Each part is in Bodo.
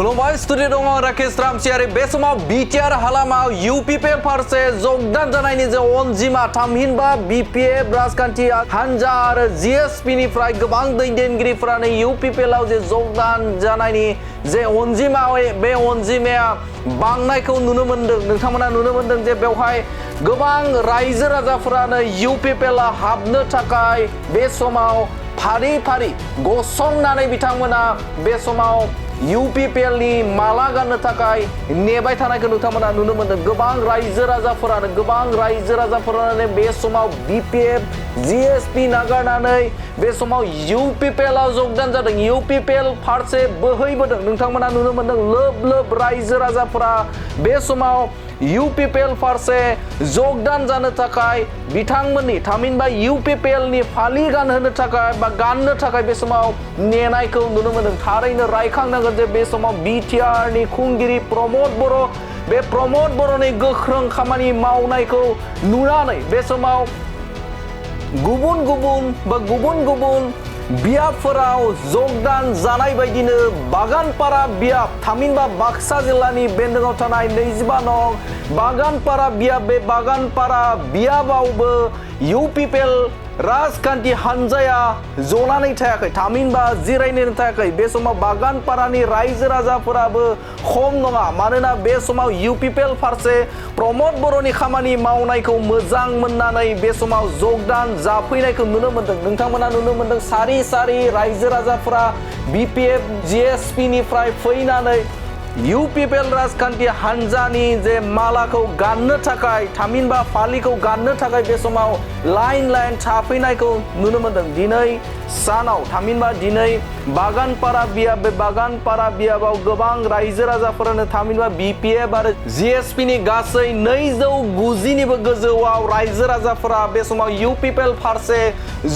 खुलुमबाय स्टुडिअ दङ राकेश रामसियारि बे समाव बिटिआर हालामाव UPPL फारसे जगदान जानायनि जे अनजिमा थामहिनबा BPF राजखान्थि हानजा आरो GSP निफ्राय गोबां दैदेनगिरिफोरानो UPPL आव जे जगदान जानायनि जे अनजिमा बे अनजिमाया बांनायखौ नुनो मोनदों। नोंथांमोना नुनो मोनदों जे बेवहाय गोबां रायजो राजाफोरानो UPPL आव हाबनो थाखाय बे समाव फारि फारि गसंनानै बिथांमोना बे समाव UPPL नि माला गाननो थाखाय नेबाय थानायखौ नोंथांमोना नुनो मोनदों। गोबां रायजो राजाफोरानो बे समाव BPF GSP नागारनानै बे समाव UPPL आव जगदान जादों। UPPL फारसे बोहैबोदों। नोंथांमोना नुनो मोनदों लोब लोब रायजो राजाफोरा बे समाव UPPL फारसे जगदान जानो थाखाय बिथांमोननि थामहिनबा UPPL नि फालि गानहोनो थाखाय बा गाननो थाखाय बे समाव नेनायखौ नुनो मोनदों। थारैनो रायखांनांगोन जे बे समाव बिटिआर नि खुंगिरि प्रमद बर' बे प्रमद बर'नि गोख्रों खामानि मावनायखौ नुनानै बे समाव गुबुन गुबुन बियाबफोराव जगदान जानाय बायदिनो बागानपारा बियाब थामहिनबा बाक्सा जिल्लानि बेन्दोङाव थानाय 25 नं बागानपारा बियाब बे बागानपारा बियाबावबो UPPL राजखान्थि हानजाया जनानै थायाखै थामहिनबा जिरायनो थायाखै। बे समाव बागानपारानि रायजो राजाफोराबो खम नङा। मानोना बे समाव UPPL फारसे प्रमद बर'नि खामानि मावनायखौ मोजां मोननानै बे समाव जगदान जाफैनायखौ नुनो मोनदों। नोंथांमोना नुनो मोनदों सारि सारि रायजो राजाफोरा BPF GSP निफ्राय फैनानै UPPL राजखान्थि हानजानि जे मालाखौ गाननो थाखाय थामहिनबा फालिखौ गाननो थाखाय बे समाव लाइन थाफैनायखौ नुनो मोनदों। दिनै सानाव थामहिनबा दिनै बागानपारा बियाब बे बागानपारा बियाबाव गोबां रायजो राजाफोरानो थामहिनबा BPF आरो GSP नि गासै 290 निबो गोजौआव रायजो राजाफोरा बे समाव UPPL फारसे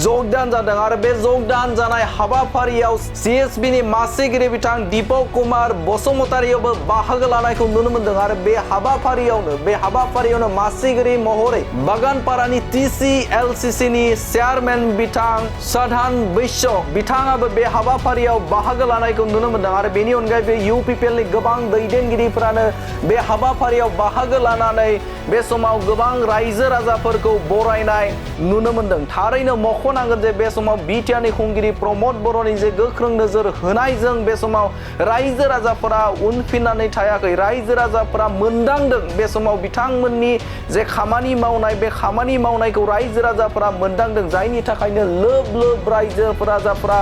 जगदान जादों आरो बे जगदान जानाय हाबाफारियाव GSP नि मासिगिरि बिथां दीपक कुमार बसुमतारियावबो बाहागो लानायखौ नुनो मोनदों आरो बे हाबाफारियावनो मासिगिरि महरै बागानपारानि TCLCC नि चेयारमेन बिथां साधान बैश्य बिथाङाबो बे हाबाफारियाव बाहागो लानायखौ नुनो मोनदों आरो बेनि अनगायैबो UPPL नि गोबां दैदेनगिरिफोरानो बे हाबाफारियाव बाहागो लानानै बे समाव गोबां रायजो राजाफोरखौ बरायनाय नुनो मोनदों। थारैनो मख'नांगोन जे बे समाव बिटिआर नि खुंगिरि प्रमद बर'नि जे गोख्रों नोजोर होनायजों बे समाव रायजो राजाफोरा उनफिननानै थायाखै। रायजो राजाफोरा मोनदांदों बे समाव बिथांमोननि जे खामानि मावनाय बे खामानि मावनायखौ रायजो राजाफोरा मोनदांदों जायनि थाखायनो लोब रायजो राजाफोरा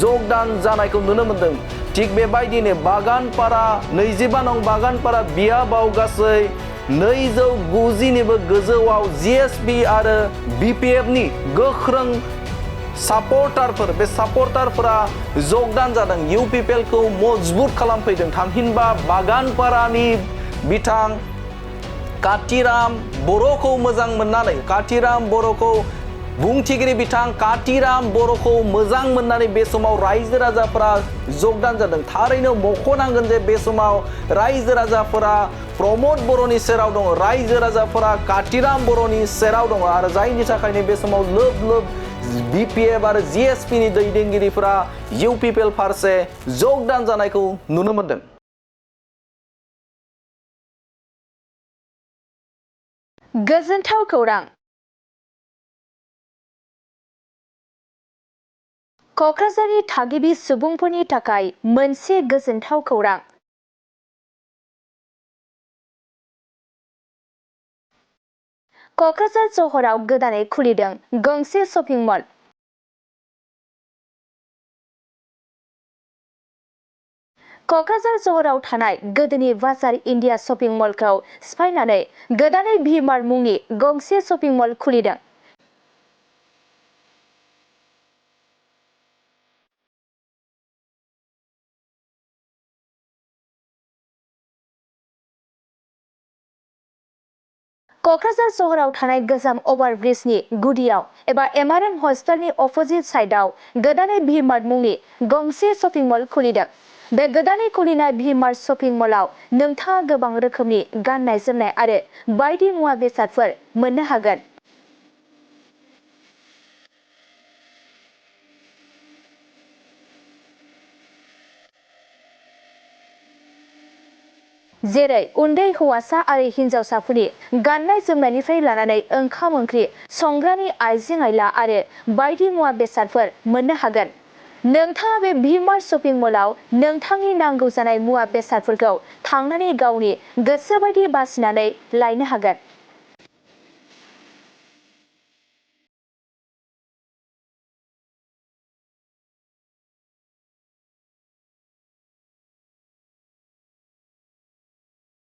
जगदान जानायखौ नुनो मोनदों। थिग बेबायदिनो बागानपारा 25 नं बागानपारा बियाबाव गासै 290 निबो गोजौआव GSP आरो BPF नि गोख्रों सापर्टारफोर बे सापर्टारफोरा जगदान जादों। UPPL खौ मजबुत खालामफैदों। थामहिनबा बागानपारानि बिथां कातिराम बर'खौ मोजां मोननानै बुंथिगिरि बिथां कातिराम बर'खौ मोजां मोननानै बे समाव रायजो राजाफोरा जगदान जादों। थारैनो मख'नांगोन जे बे समाव रायजो राजाफोरा प्रमद बर'नि सेराव दङ। रायजो राजाफोरा कातिराम बर'नि सेराव दङ आरो जायनि थाखायनो बे समाव लोब BPF आरो GSP नि दैदेनगिरिफोरा UPPL फारसे जगदान जानायखौ नुनो मोनदों। गोजोनथाव खौरां। क'क्राझारनि थागिबि सुबुंफोरनि थाखाय मोनसे गोजोनथाव खौरां। क'क्राझार सहराव गोदानै खुलिदों गंसे शपिं मल। क'क्राझार सहराव थानाय गोदोनि बाजार इन्डिया शपिं मलखौ सिफायनानै गोदानै भि-मार्ट मुंनि गंसे शपिं मल खुलिदों। क'क्राझार सहराव थानाय गोजाम अभारब्रिजनि गुदियाव एबा MRN हस्पिटालनि अपोजिट साइडआव गोदानै भि-मार्ट मुंनि गंसे शपिं मल खुलिदों। बे गोदानै खुलिनाय भि-मार्ट शपिं मलाव नोंथाङा गोबां रोखोमनि गाननाय जोमनाय आरो बायदि मुवा बेसादफोर मोननो हागोन। जेरै उन्दै हौवासा आरो हिन्जावसाफोरनि गाननाय जोमनायनिफ्राय लानानै ओंखाम ओंख्रि संग्रानि आइजें आइला आरो बायदि मुवा बेसादफोर मोननो हागोन। नोंथाङा बे भि-मार्ट शपिं मलाव नोंथांनि नांगौ जानाय मुवा बेसादफोरखौ थांनानै गावनि गोसो बायदि बासिनानै लायनो हागोन।